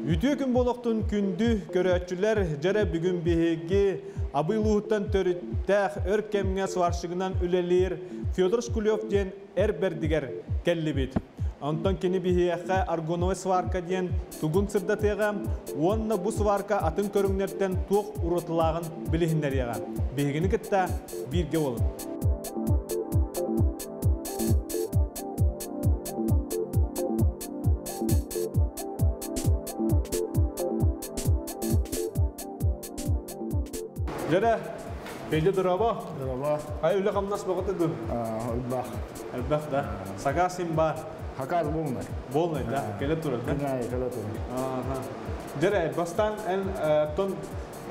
Үтүө күн буолуохтун күндү көрөөччүлэр, дьэрэ бүгүн биһиги Абый улууһуттан төрүттээх өр кэмҥэ сварщигынан үлэлиир Федор Шкулев диэн эр бэрдигэр кэллибит. Онтон кини биһиэхэ аргоновай сварка диэн тугун сырдатыаҕа уонна бу сварка атын көрүҥнэртэн туох уратылааҕын билиһиннэриэҕэ. Биһигини кытта бииргэ буолун. Дьэрэ, Петя дорообо. Дорообо. Ай үлэ хамнас бөҕөтө дуу? Элбэх. Элбэх да. Сакаас син баар. Хакаас буолнай. Буолнай да. Кэлэ турар да. Күнай кэлэ турар. Ага. Дьэрэ, бастаан эн тон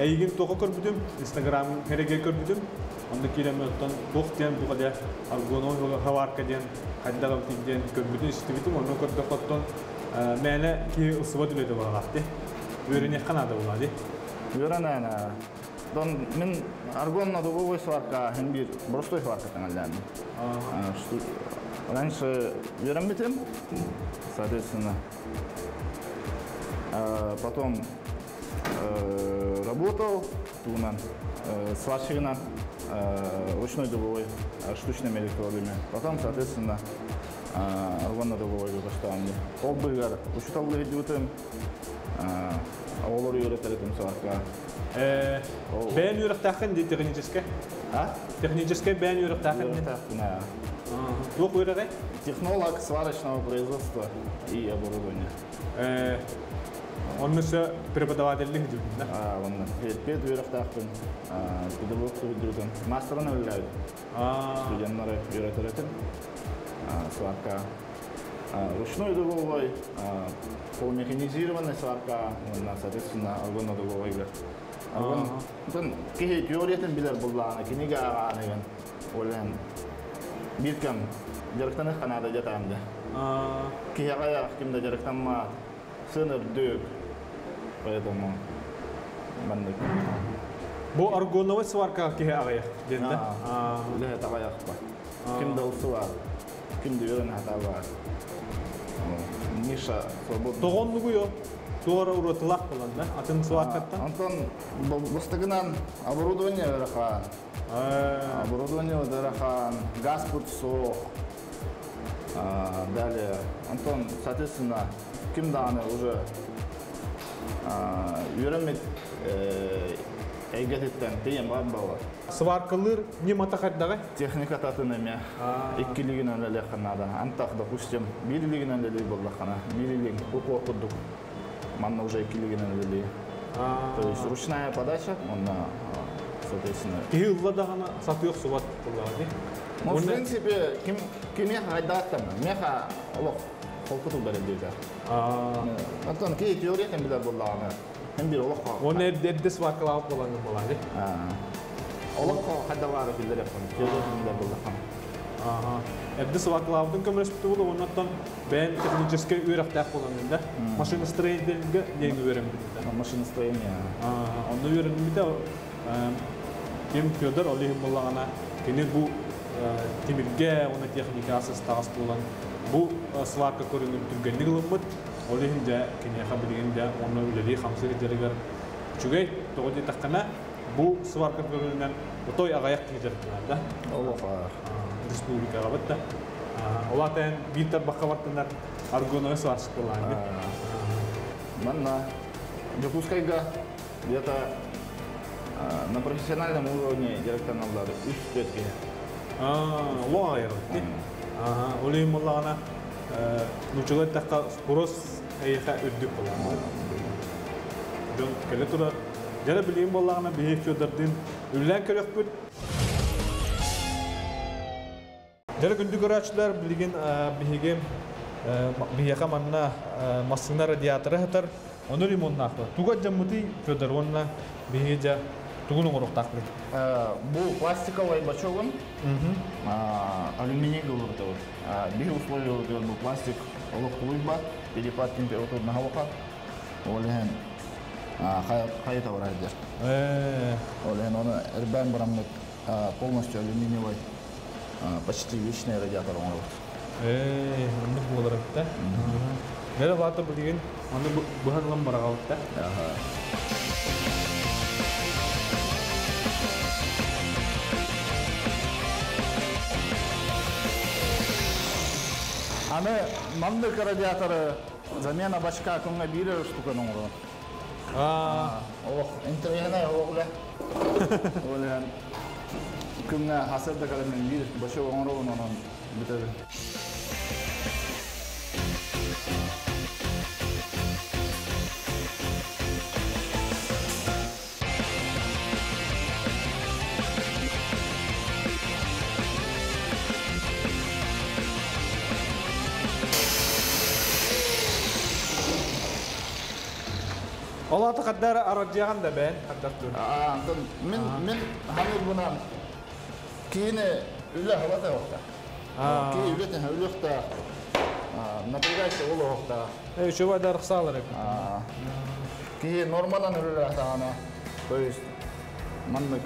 Эйигин туохха көрбүтүм, Инстаграм эрэгэ көрбүтүм. Онно киирэммин оттон туох диэн бу диэн аргоновый хаварка диэн хайдах эбитий диэн көрбүтүн истибитим. Онно көрдөххө оттон мээнэ киһи ылсыбат үлэтэ буолалаах дии. Үөрэниэххэ наада буолаа дии. Үөрэнэн Дон мин аргон дубовой сварка хин биир простой сварка таҥаллаан. Раньше үөрэммитим, соответственно. Потом Работал тугунан, сварщигынан, ручной дубовой, штучными электродами. Потом, соответственно, аргонно-дубовой көстөҕүм. Ол быыһыгар учууталлыы сылдьыбытым, оҕолору үөрэтэр сварка. Бэйэн үөрэхтээххин дии техническэй? А? Техническэй бэйэн үөрэхтээххин дии? Үөрэхтээхпин, Туох үөрэҕэй? Технолог сварочного производства и оборудования. Онно өссө преподавателлик сылдьыбытын да? Онно пед үөрэхтээхпин, педагог сылдьыбытым. Мастерынан үлэлээбит. Студеннары үөрэтэр этим. Сварка ручной дубовой, полумеханизированный сварка, уонна, соответственно, аргонно-дубовой. Аргон, киһи теориятын билэр буллаҕына, кинигэ ааҕааныгын, ол иһин биир кэм дьарыктаныахха наада дьатаан да. Киһиэхэ ким да дьарыктаммат, сын үрдүк, поэтому маннык. Бу аргоновай сварка киһи аҕыйах диэн да? Үлэһит аҕыйах ба. Ким да ылсыбат, ким да үөрэнэ сатаабат. Ниша свободна. Тоҕоннугуйо? Туора уратылаах буолан да? Атын сваркаттан? Онтон бастакынан оборудование ыарахан. Оборудование ыарахан, газ пут суох. Далее, Антон, соответственно, ким даҕаны уже үөрэммит эйгэтиттэн тиийэн бар буолар. Сваркалыыр ньымата хайдаҕый? Техника татын эмиэ икки илиигинэн үлэлиэххэ наада. Антах, допустим, биир илиигинэн үлэлиир буоллаххына, биир илииҥ упор курдук манна уже икки илиигинэн үлэлиир. То есть ручная подача, онно, соответственно... Киһи ылла даҕаны сатыы охсубат буоллаҕа дии. Ну, в принципе, ким кимиэхэ хайдааттан, миэхэ олох холкутук бэриллиитэ. Оттон киһи теориятын билэр буоллаҕына, һин биир олоххо... Уонна эрдэ сваркалаабыт буолаҥҥын буолаа дии. Олоххо хайдалаары биллэр теориятын билэр буоллаххына. Эрдэ сваркалаабытын көмөлөспүтэ буолуо, уонна оттон бэйэн техническэй үөрэхтээх буолаҥҥын да, машиностроительгэ диэн үөрэммитэ. Машиностроение. Онно үөрэммитэ Ким Федор ол иһин буоллаҕына кини бу тимиргэ уонна техникаҕа сыстаҕас буолан бу сварка көрүҥүн түргэнник ылыммыт. Ол иһин дьэ киниэхэ билигин дьэ уонна үлэлии-хамсыы сылдьарыгар үчүгэй. Тоҕо диэтэххинэ бу сварка көрүҥүнэн отой аҕыйах киһи дьарыктанар да. Олох Республикаҕа да. Ол аата эн биир тарбахха бартынар аргоновай сварщик буоллаҕыҥ. Манна Дьокуускайга где-то на профессиональном уровне дьарыктаналлар үс түөрт киһи. Олох аҕыйах. Ол иһин буоллаҕына нууччалыы эттэххэ спрос эйиэхэ үрдүк буоллаҕына. Дьон кэлэ турар. Дьэ билигин буоллаҕына биһиги Федордыын үлэлээн көрүөхпүт. Дьэ күндү көрөөччүлэр, билигин биһиги биһиэхэ манна массыына радиатора сытар, ону ремоннаахпыт. Туга дьаммытый Федор уонна биһиги дьэ тугун оҥоруохтаахпытый? Бу пластиковай бачогун алюминий ылыбытыбыт. Биһи условиябытыгар бу пластик олох тулуйбат, перепад температуры наһаа Ол иһин хайыта барар диэр. Ол иһин ону эрбээн бараммыт полностью алюминиевай почти вечный радиатор оҥоробут. Оннук буолар эбит да. Бere лата билигин аны быһан ылан бараҕалта. Аны маннык радиаторы замена бачка күҥҥэ биир эрэ штуканы оҥорор. Олох интэриэһинэй олох үлэ. Ол иһин күҥҥэ хасыр да кэлэн биир бачок оҥоробун онон бүтэбин. Ол аты хаддар арадьыаҕан да бэйэн хаддар тур. Антон мин ханыр бунан киини үлэ халата оqta. Ки үлэтин үлөхтә напрягайся ол оqta. Чуба дархсалар. Ки норманан үлэ таана. То есть маннык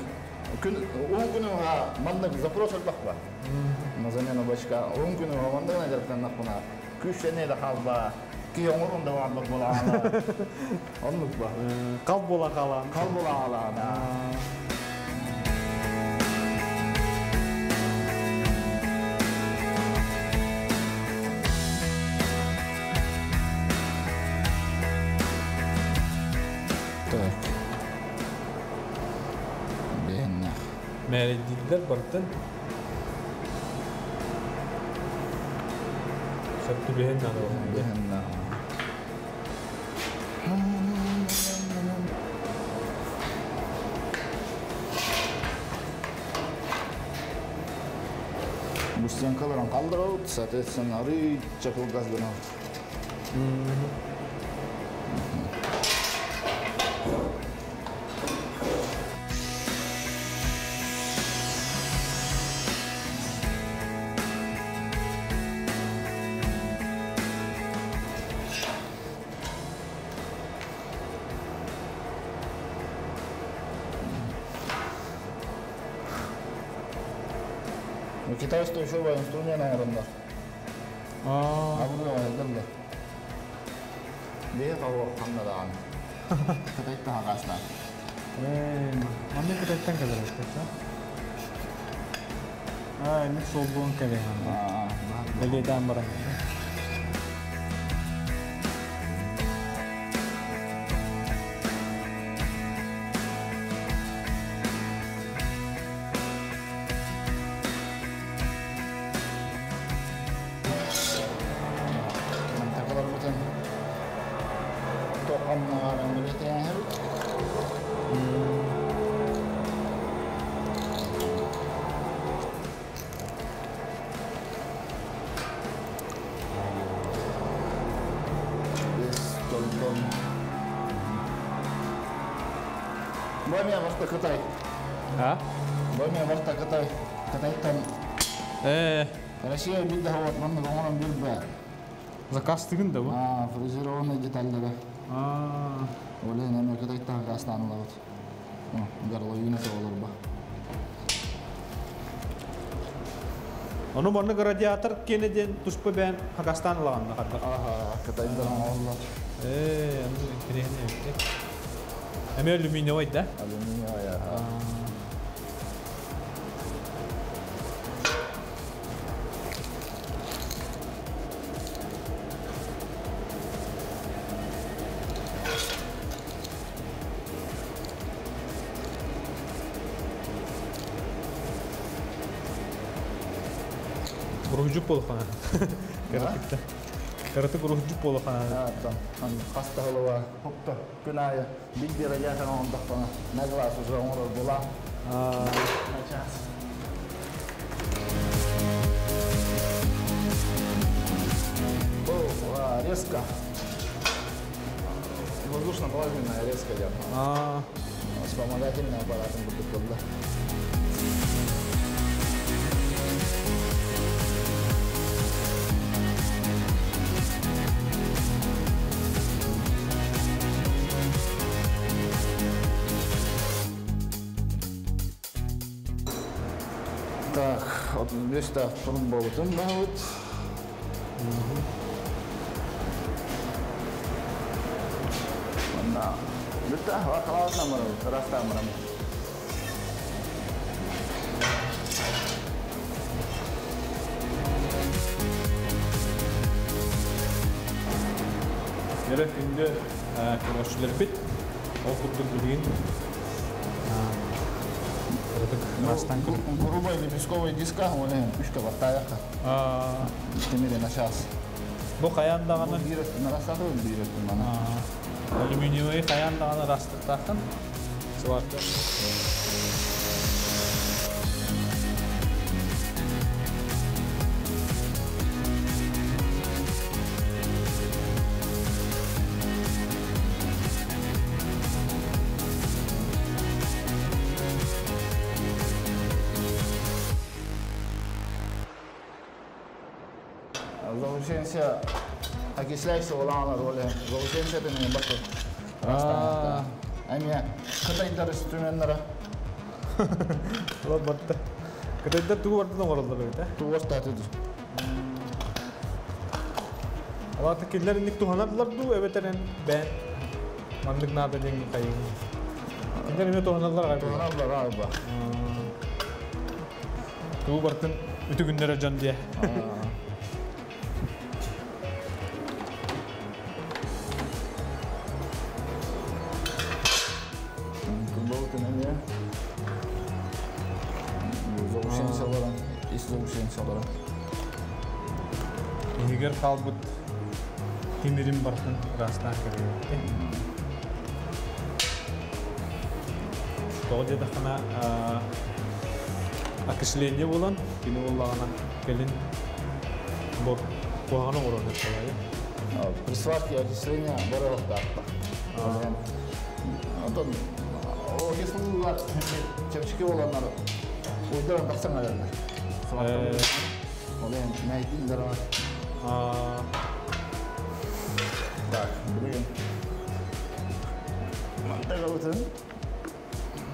күн уон күнү маннык запрос албакпа. На замену бачка 10 күнү маннык наҗарктан нақпына. Күш сене да халба. Ки оңорун да барлык була. Оннук ба. Кал була кала. Кал була ала. Так. Бенна. Мәридиллер бартын. Сөптү бэһин наны. Бенна. Бу стенкаларын калдырабыт, соответственно, арый чакыл газ гынабыт. Китайство еще инструмент оҥороннор. Абыры оҥордоллор. Бэйэ хабы ханна даҕаны. Кытайта хагасна. Манны кытайттан кэлэр эбит. Аа, не солбуон кэлэ. Бэлиэдээн баран. Мантакалар бутын тоқамнаҕаран билетээһэр. Бес толдон. Бомия барта Кытай. А? Бомия барта Кытай. Кытайтан Россия билде хават маннык оҥорон билбэ. Заказ тыгын да бу? А, фрезерованный детальдары. Оле неме Кытайтан гастанылабыт. Горловина олор ба. Ону маннык радиатор кенеден туспа бән Хакастан лаганна хадда. Аха, Кытайдан оҥороллор. Аны интересно эбит. Эме алюминиевый да? Алюминиевый, аха. Руһжуп болхана. Каратыкта. Каратык руһжуп болхана. Там, хаста голова, хопта, күн айы, бидде радиатор оҥордохпуна, на глаз уже оҥорор була. На час. Бу резко. Воздушно-плазменная резко идет. Вспомогательный аппарат будет туда. Так, вот здесь так трубовый вот. Онна бүтэ варкалаабытынан барабыт, ыраастаан барабыт. Дьэрэ күндү көрөөччүлэрбит, ол курдук билигин Грубый лепестковый диска, ол үскэ баттаайахха. Тимири начаас. Бу хайаан даҕаны биир өттүн ырастатыбын, биир өттүн мана. Алюминиевый хайаан даҕаны ырастыктааххын. Сварка. Заусенция окисляйся улаанар ол заусенция тенен бакы. Эми кытайдар инструменттара. Улар барта. Кытайдар тугу бартын оҥороллор эбит, э? Тугу тады. Алата кинилэр инник туһанардылар дуу, эбэтэр бээн маннык наада диэн хайын. Кинилэр эмиэ туһаналлар аҕай. Туһаналлар аҕай. Тугу бартын үтүгүннэрэ дьон диэ. Иһигэр хаалбыт тимирин барытын ыраастаан көрүөм. Тоҕо диэтэххинэ окисление буолан, кини буоллаҕына кэлин бу куһаҕаны оҥорор этэлэр. При сварке окисление барыахтаахтар. Онтон окислуулар чэпчэки буоланнар уйдаран тахсан эрэллэр. Ол иһин мэйдииллэр. Так, билигин мантагалытын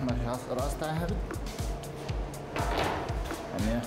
начаас ыраастааһабыт. Эмиэ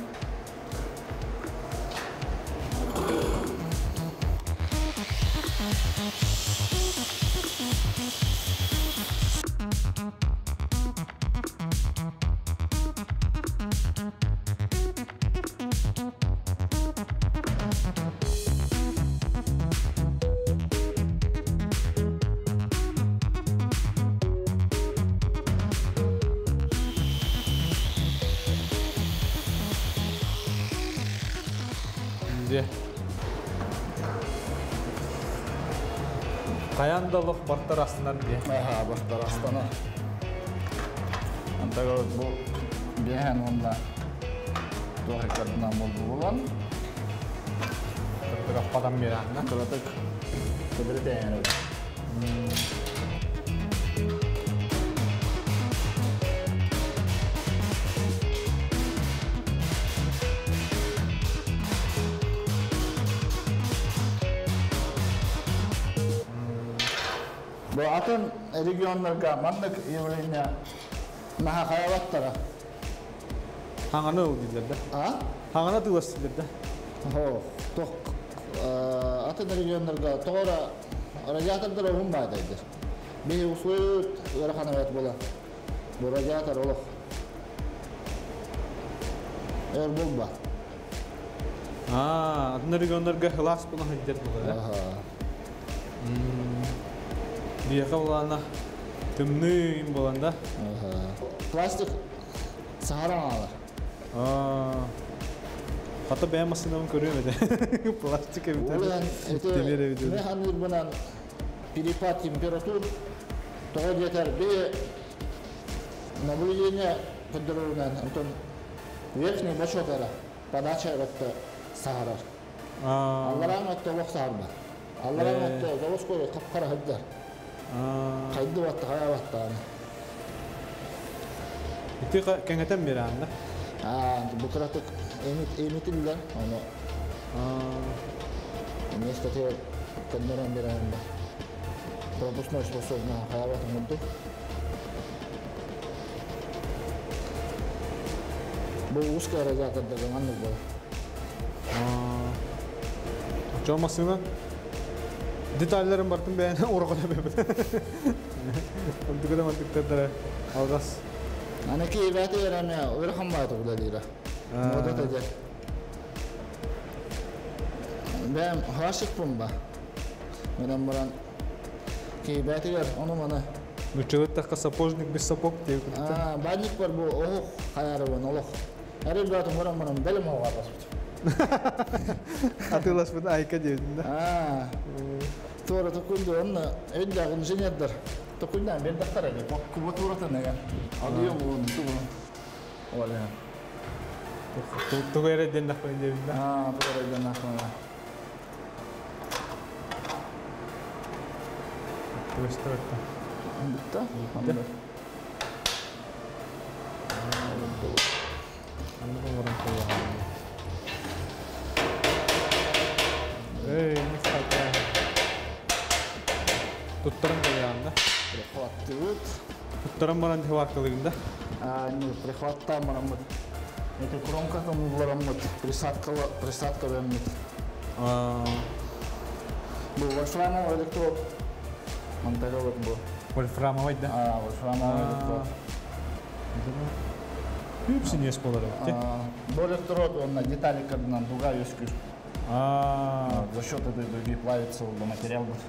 Хайаан да олох бартар астынар диye. Аха, бартар астана. Антага бу биэһэн уонна туох иккардынан болбугулан. Кыратык аппатан биэрээннэ. Кыратык кэбиритээҥэр. Бу атын регионнарга маннык явление наһаа хайабаттара. Хаҥаны ыл дииллэр да? А? Хаҥана тылас дииллэр да? Хо, тох атын регионнарга тоҕо радиатордар уһун баадайдыр. Биһи услуйут ыарахан эбэт буола. Бу радиатор олох өр буолба. А, атын регионнарга хылаас буолан сылдьар буолар. Аха. Биһиэхэ булаана тымныы им буолан да. Пластик саһаран аалар. Хата бэйэм массыынабын көрүөм этэ. Пластик эбитэр. Тимир эбитэр. Механизмынан перепад температур тоҕо диэтэр би наблюдение көрдөрөрүнэн онтон верхний бочок эрэ подача өттө саһарар. Аллараан өттө олох саһарбат. Аллараан өттө заводской хап-хара сылдьар. Хайды батта, хайа баттааны. Ити кэҥэтэн биэрэҕин да? Бу кыратык эмитиллэр, ону вместо көннөрөн биэрэҕин да. Пропускной способна хайабатын курдук. Бу узкая радиатордарга маннык буолар. Оччоҕо массыына Детальларын бартын бэйэн ураката бэбит. Онтугуда мантыктардара алгас. Аны ки бәте яраме ырахан бааты үлэлиирэ. Мода тәдер. Бэм хашыкпын ба. Менен баран ки бәтигер ону маны. Нучылыт тахка сапожник без сапог деп. А, банник бар бу охох хаярыбын олох. Әрел бәтин баран баран белем оға баспыт. Атыласпыт айка дебитин да. А. Туора токунду онна өйдәг инженердер. Токундан бер дактар эди. Кубатуратын деген. Адыйым уну тугу. Оля. Тугу эре ден дакпын дебитин да. А, тугу ден дакпын. Тугустырытта. Битте. Эй, не хватает. Туттарым калыганда. Прихваттыбыт. Туттарым баран хваттылыгында. А, не, прихваттан барамыт. Это кромка там барамыт. Присадка, присадка бермит. А. Бу вольфрамовый электрод. Монтажевый бу. Вольфрамовый, да? А, вольфрамовый электрод. Күпсін ес болар өтте. Бу электрод, он на детали кардинал дуга өскүр. А. За счет этой дуги плавится материал будет.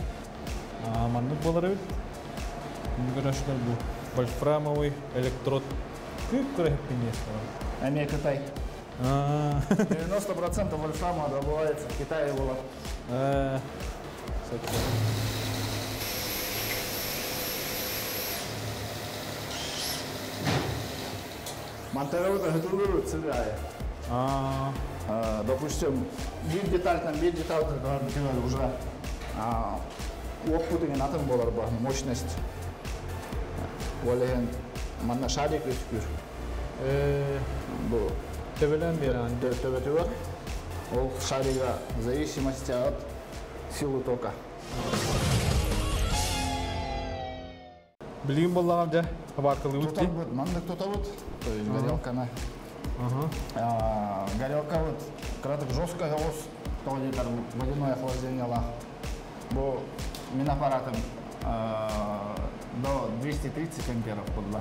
А, маннык болар өт. Көрәшілер бу вольфрамовый электрод. Күп көрәхеппен ес болар. Аме Китай. 90% вольфрама добывается в Китае было. Монтажевый готовый целяя. Допустим, bir деталь там, bir деталь, например, уже опыт деген атом болар бар, мощность. Олеген манна шарик өскүр. Бу Төбелен беран. Төбе төбе. Ол шарига в зависимости от силы тока. Билигин боллаган жа хабаркылы үтти. Мандык тотабыт, то есть горелканы. Горелка вот краток жесткая ос, то где-то водяное охлаждение лах. Бо мин аппаратом до 230 амперов подла.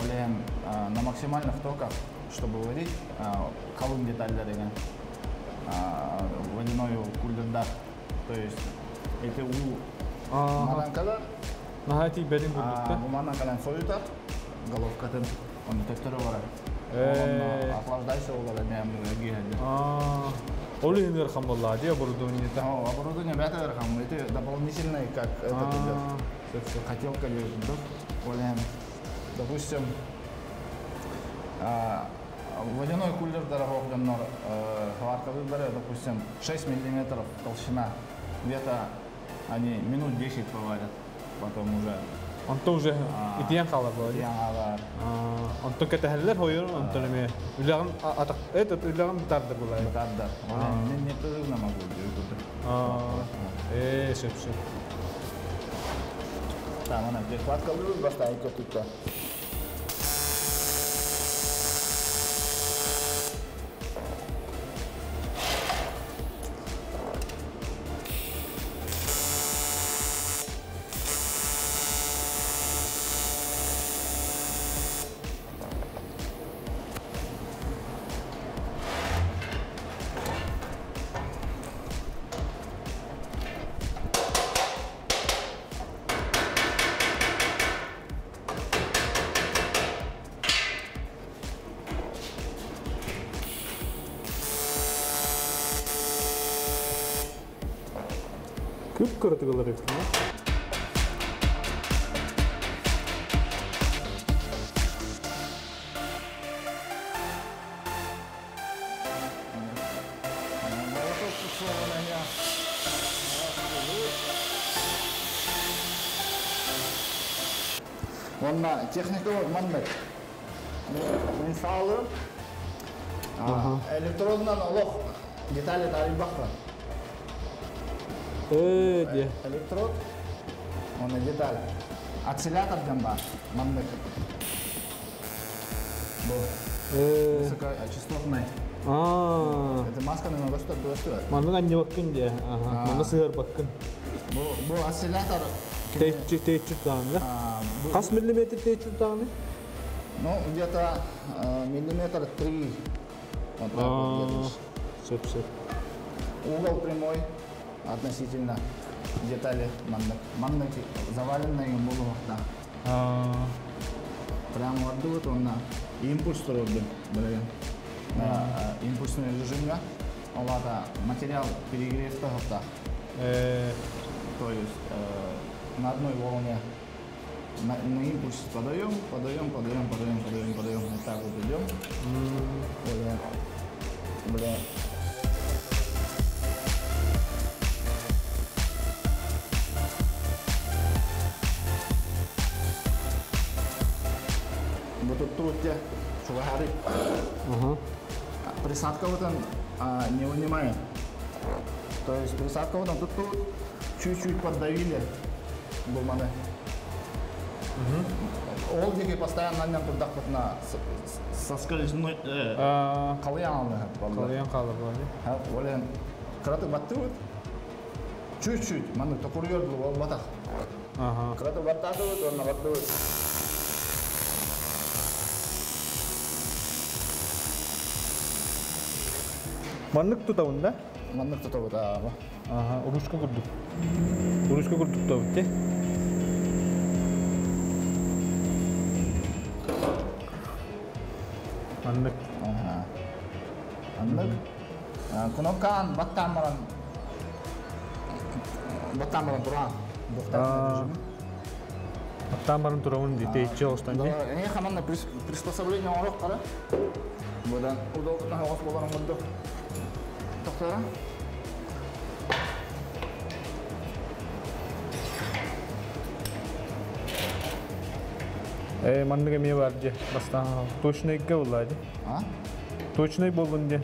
Олен на максимальных токах, чтобы варить, колун деталь деген, водяной кулердах. То есть это у мананкалар. Нахати берин будукта. Бу мананкалар соютар, головкатын, он детекторы бар. Охлаждайся олар мен Ол инер хамбалла ди оборудование та. Оборудование бәтер хам, это дополнительное, как этот идет. Хотелка ли Олем. Допустим, водяной кулер дорогой, допустим, 6 миллиметров толщина. Где-то они минут 10 поварят, потом уже. Он тоже идеян қалар болады. Идеян қалар. Он только тәһәлләр хойыр, он то неме. Үләгән атак, этот үләгән битардыр булай. Битардыр. Мен непрерывно могу делать. Шеп, шеп. Там она прихватка любит поставить тут. Көп көрді екен. Онна техника вот маннык. Мен салып, электроннан олох детали тарих бақпа. Электрод, он деталь. Осциллятор бар, маннык. Высокочастотный. Аа. Это масканы көстөр көстөр. Маннык анньыбаккын дии. Манна сыһыарбаккын. Бу осциллятор Тэйчи тэйчи тутаҕын да? Хас миллиметр тэйчи тутаҕыный? Ну, где-то миллиметр 3. Вот так вот держишь. Сөп, сөп. Угол прямой относительно детали маннык. Маннык заваленный буолуохтаах. Прямо ордубут онна импульс турурдум билигин. Импульсный режимга ол аата материал перегревта хуттаах. То есть на одной волне на импульс подаем, подаем, подаем, подаем, подаем, подаем. Вот так вот идем. Бля. Бля. Вот тут тут чугахары. Присадка вот он не вынимает. То есть присадка вот он тут тут чуть-чуть поддавили буманы. Ол диэки постоянно аннан турдахпытына соскользной халыйан алды. Халыйан хаалар буолла. Ол кыратык баттыбыт. Чуть-чуть маннык токуруйар буолбатах. Кыратык баттаатыбыт, уонна бардыбыт. Маннык тутабын да? Маннык тутабыт, аа. Аха, ручка курдук. Ручка курдук тутабыт, те. Маннык. Ага. Маннык. Кнопкаан баттаан баран баттаан баран туран. Баттаан баран турабын дии, тэйиччи оҕустан дии. Эһи хаманна приспособление оҥоруох хара. Будан удобно оҕус буоларын курдук. Тохтора. Э, маннык эмиэ бар дии. Бастаан точнойга буолла дии. А? Точный буоллун дии.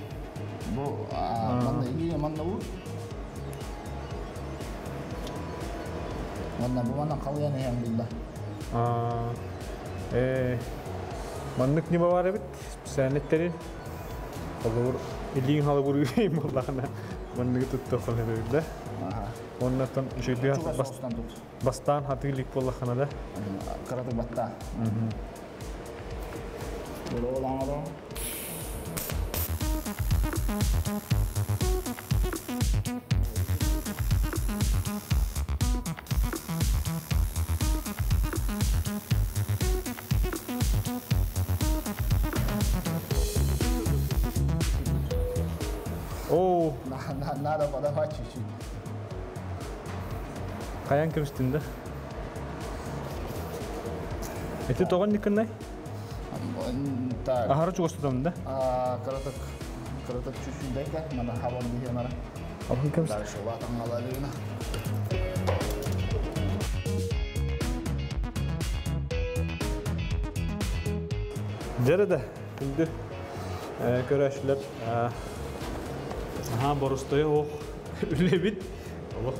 Бу манна илии манна уу. Манна бу манна халыйан иһэн булла. Э, маннык ньыма бар эбит, специальный Холобур, илииҥ халыбыр үүйм буоллаҕына, манныгы туттуоххун эбит да. Оннаттан үчүгэй бастаан хатыы илик буоллаххына да. Кыратык баттаа. Буолаҥаро. Оо. Надо подавать чуть-чуть. Хайан кэбистин да? Эти тоҕон никыннай? Так. Аһара чугастатамын да? Кыратык, кыратык чуть-чуть дай-ка, надо хабан дихи Абын кэбис. Дальше улаатан алалыгына. Дьэрэ да, күндү көрөөччүлэр аһаа боростуойа ох үлэбит. Олох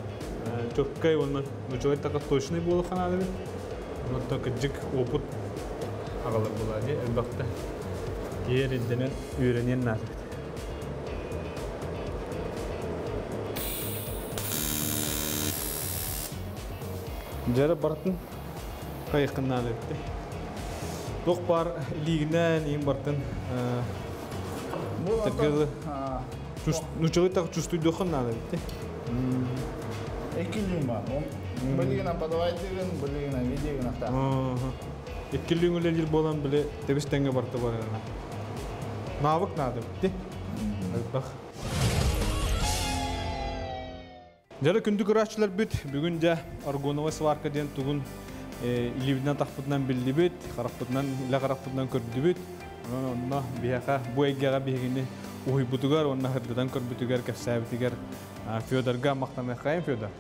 чөккэй уонна нучугай така точный буолуохха наада эбит. Онон кырдьык опыт аҕалар буолаа дии элбэхтэ киэр ирдэнэн үөрэниэн наада эбит. Дьэрэ барытын хайыххын наада эбит. Туох баар илиигинэн иин бартын тыргылы нучалы так чувствуйдуоххун наада эбит. Икки бар. Билигина подавайтыгын, билигина видеогына та. Икки үлелир буолан биле тебис тэҥҥэ барта барана. Навык наада эбит. Элбэх. Дьэ күндү көрөөччүлэр бүт, бүгүн дьэ аргоновай сварка диэн тугун илиибитинэн тахпытынан биллибит, харахпытынан, илэ харахпытынан көрдүбүт. Онон онно биһиэхэ бу эйгэҕэ биһигини уһуйбутугар уонна сырдатан көрбүтүгэр, кэпсээбитигэр Федорга махтаныаххайын Федор.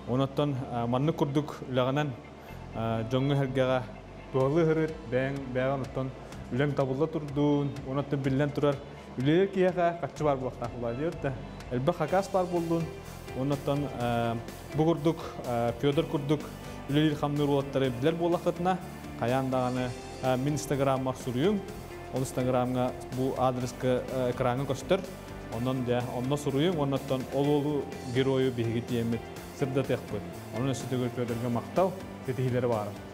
Онуттан маннык курдук үлэҕинэн дьоҥҥо сэргэҕэ туһалыы сырыт, бэйэҥ бэйэҕин оттон үлэҥ табылла турдун, онуттан биллэн турар үлэлиир киһиэхэ харчы баар буолуохтаах буолаа диэбит да элбэх хакаас баар буоллун. Онуттан бу курдук Федор курдук үлэлиир хамныыр уолаттары билэр буоллаххытына, хайаан даҕаны мин инстаграммар суруйуҥ. Ол Инстаграмҥа бу адреска экраҥҥа көстөр. Онон дьэ, онно суруйуҥ, оннуттан ол уолу геройу биһиги тиэммит сырдатыахпыт. Онон өссө төгүл Федорга махтал, ситиһиилэри баҕарабыт.